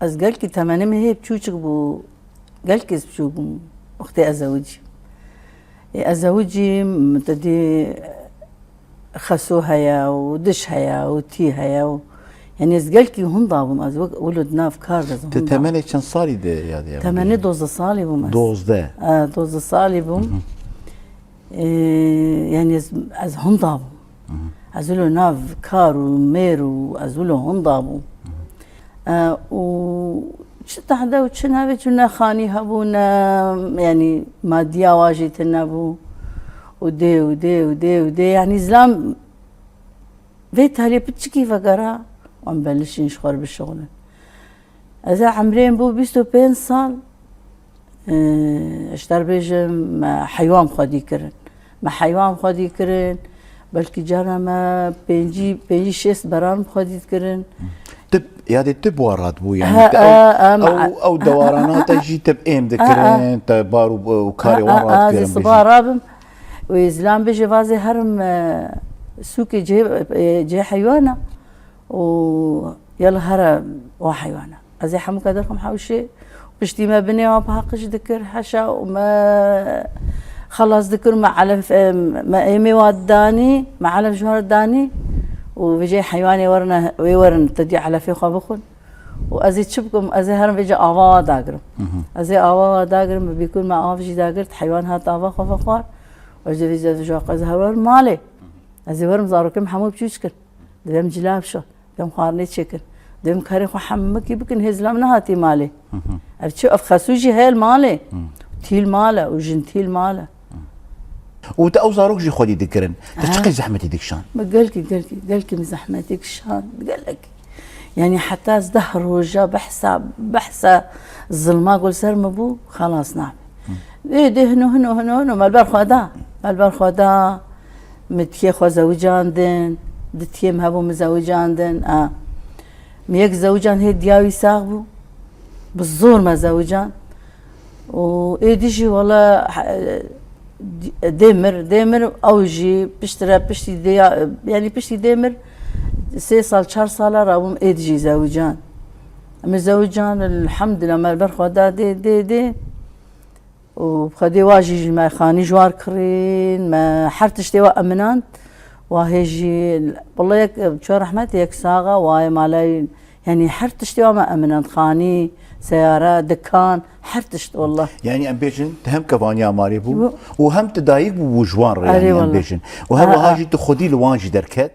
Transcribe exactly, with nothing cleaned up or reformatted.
Ez gelkî temenê min hê biçûçik bû, gelkî ez biçûk bûm wextê ez zewicîm. Ê, ez zewicîm, te dî xeso heye û diş heye û tî heye û, yanî ez gelkî hunda bûm, ez wek wilo di nav kar de ez Tu hunda. Temenê çend salî de yadê? Temenê dozdeh salî bûm ez. Dozdeh. E, dozdeh salî bûm. Ê, yanî ez, ez hunda bûm. Ez wilo nav kar û mêr û ez wilo hunda bûm. E, û çi tehde û çi navê çû ne xanî hebû ne, yanî madiya wa jî tune bû. Û dê û dê û dê û dê, yanî zilam vê talê piçikî vegera, wan belişîn ji xwe re bişixulin. Ez ê emrê min bû bîst û pênc sal. Ee, ji te re bêjim, me heywan bi xwedî kirin. Me heywan bi xwedî kirin. Belkî cara me pêncî, pêncî şêst beran bi xwedî dikirin. Tu, yadê tu bi wan re hatibû, yanî Ha, tu ew, ha, ha, ew, me- ew dewarana te jî te bi êm dikirin, te bar û, û karê wan re hatkirin. Ez ê siba rabim. Wê zilam bêje vazê herim, e, sûkê cihê, e, cihê heywana. û yala here wa heywana. Ez ê hemûka derxim hewşê. Piştî me binê wa bi heqij dikir heşa û me xelas dikir, me elef, me êmê wa danî, me elef ji wan re danî û vêjê heywanê werine, wê werin te dî elefê xwe bixwin. Û ez ê çi bikim? Ez ê herim vêca ava wa dagirim. Ez ê ava wa dagirim, bi bîkur me av jî dagirt, heywan hat ava xwe vexwar. Ez ê vêca ji wa qez hewer malê. Ez ê werim zarokê min hemû biçûçik in. Divêm cila bişon. Divêm xwarinê çêkin. Divêm karê xwe hemikî bikin, hê zilam nehatî malê. Ev çi, ev xesû jî heye li malê. Tî li mal e û jin tî li mal e. Û te ew zarok jî xwedî dikirin. Te çiqî zehmetî dikişand? Min gelkî, gelkî, gelkî min zehmetî kişand. Gelekî. Yanî heta ez deh roja behsa, behsa zilma ku li ser min bû, xelas nabe. Dê, dê, hino, hino, hino, hino, me li ber xwe da. Me li ber xwe da. Min tiyê xwe zewicandin. Di tiyê min hebû min zewicandin. A. Min yek zewicand, hê diya wî sax bû. Bi zor me zewicand. Û êdî jî wele, he, dê mir, dê mir ew jî piştre, piştî dê, yanî piştî dê mir sê sal, çar sala rabûm êdî jî zewicand. Min zewicand, elhamdulillah, me li ber xwe da dê, dê, dê. Û bi xwedê wa jî, jî me xanî ji war kirîn, me her tiştê wa eminand. Wa hê jî, wele yek, ço rehmet, yek saxa, wa yê malay, yanî her tiştê wa me eminand. Xanî, seyare, dikan, her tişt, wele. Yanî em bêjin, te hem kevaniya malê bû û hem tu dayik bû, bû ji wan re, yanî em bêjin. Û her wiha jî tu xwedî li wan jî derket.